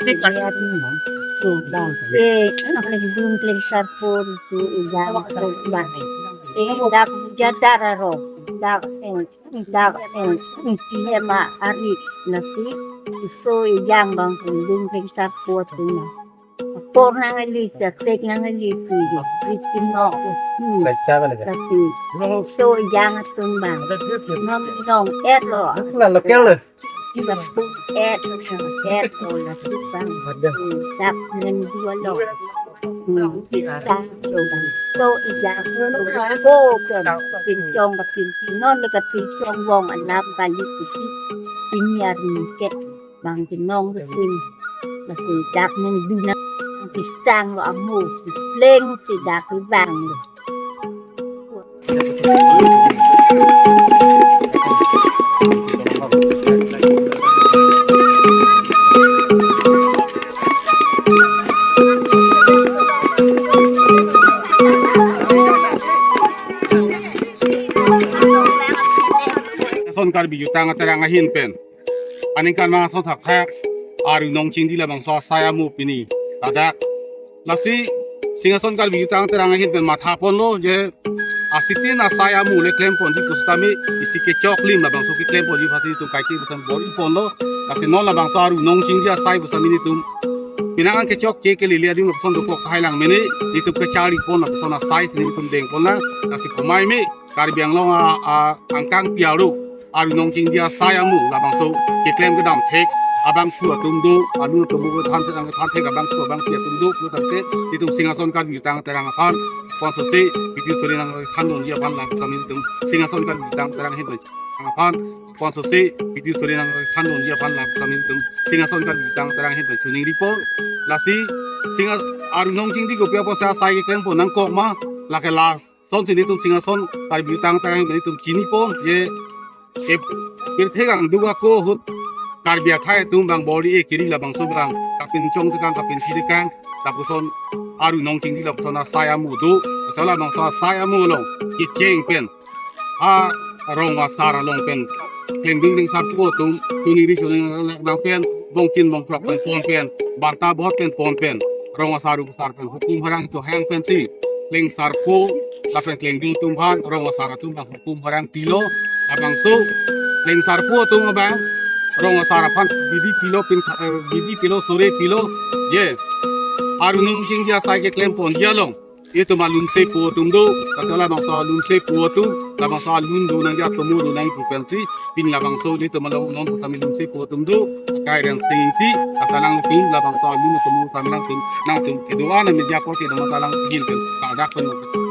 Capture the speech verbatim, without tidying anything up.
Tik. Iya, ini, no. Tuh, bang. Eh, anak lagi belum kalian sarpo, tuh, iya, tuh, bang. Eh, dak jadar aro. Dak, eh, dak, eh, ini ma ari nasi. So, iya, bang, belum kalian sarpo, tuh, na. Apor nangkali, sasek nangkali, tuh, iya. Itu, no. Hmm. Baca apa lagi? Kasi. So, iya, tuh, bang. Nong, nong, eh, lo. Lah, lo, kaya lo. Iba pun et, et, oh, la sipang. Waduh. Hmm, dak nang dua lo. Hmm, kita lo. So, ija lo. Oh, kan. Pinsong ka pinsi. Non le ka pinsong wong alam kali kuti. Pini arni ket. Bang kinong ke sim. Masi dak nang duna. Pisang lo amu. Pleng si dak bang lo. Son Karbi Jutang Aterang ahin pen aningkan mang ason thakthak Aru Nongchingdi labangso asai amu pini ladak. Lasi Singhason Karbi Jutang Aterang ahin pen matha ponlo je asitin asai amu le klem ponji pusitame isi kechok lim labangso keklem ponji pasi itum kaike pusitame bor-i ponlo. Lasi non labangso Aru Nongchingdi asai pusitame nelitum pinangan kechok ke kelele adim lapuson dokok tahai lang mene nelitum kechari pon lapuson asai si nelitum deng pon lang. Lasi komai me Karbi Anglong a, a, angkang piaru Aru Nongchingdi asai amu labangso keklem kedam thek abangphu atum do, alun atum do, than thek, than thek abangphu abangpi atum do, lo tangte itum Singhason Karbi Jutang Aterang aphan ponsosi video sore nangthandunji aphan lapuson itum Singhason Karbi Jutang Aterang ahin pen aphan ponsosi video sore nangthandunji aphan lapuson itum Singhason Karbi Jutang Aterang ahin pen choningri pon. Lasi Singha Aru Nongchingdi kopi apotsi asai keklem pon nangkok ma, lake la sonsi nelitum Singhason Karbi Jutang Aterang ahin pen nelitum chini pon je ke pirthe kangduk ako ahut Karbi akhei atum bang bor-i kiri labangso bang kapinchong tekang kapinsi tekang lapuson Aru Nongchingdi lapuson asai amu do. Kachala labangso asai amu along kecheng pen a rong asar along pen klengdun lengsarpo atum choningri choningri nang pen bongkin bongkrok pen pon pen banta bot pen pon pen rong asar rong asar pen hukum harang chohang pensi lengsarpo lapen klengdun atum aphan rong asar atum bang hukum harang pilo. Labangso lengsarpo atum abang rong asar aphan bidi pilo pin, eh, bidi pilo sore pilo. Ye Aru Nongchingdi asai keklem ponji along itum alunsepo atum do, kachala labangso alunsepo atum, labangso alun do nangji atomo do nangji pu pensi pini labangso nelitum along non pusitame lunsepo atum do, Akai Rensing Ingti, kachalangtum labangso alun atomo pusitame nangtum, nangtum kedo-an media korte doma kachalangtum ahin pen kadak pen.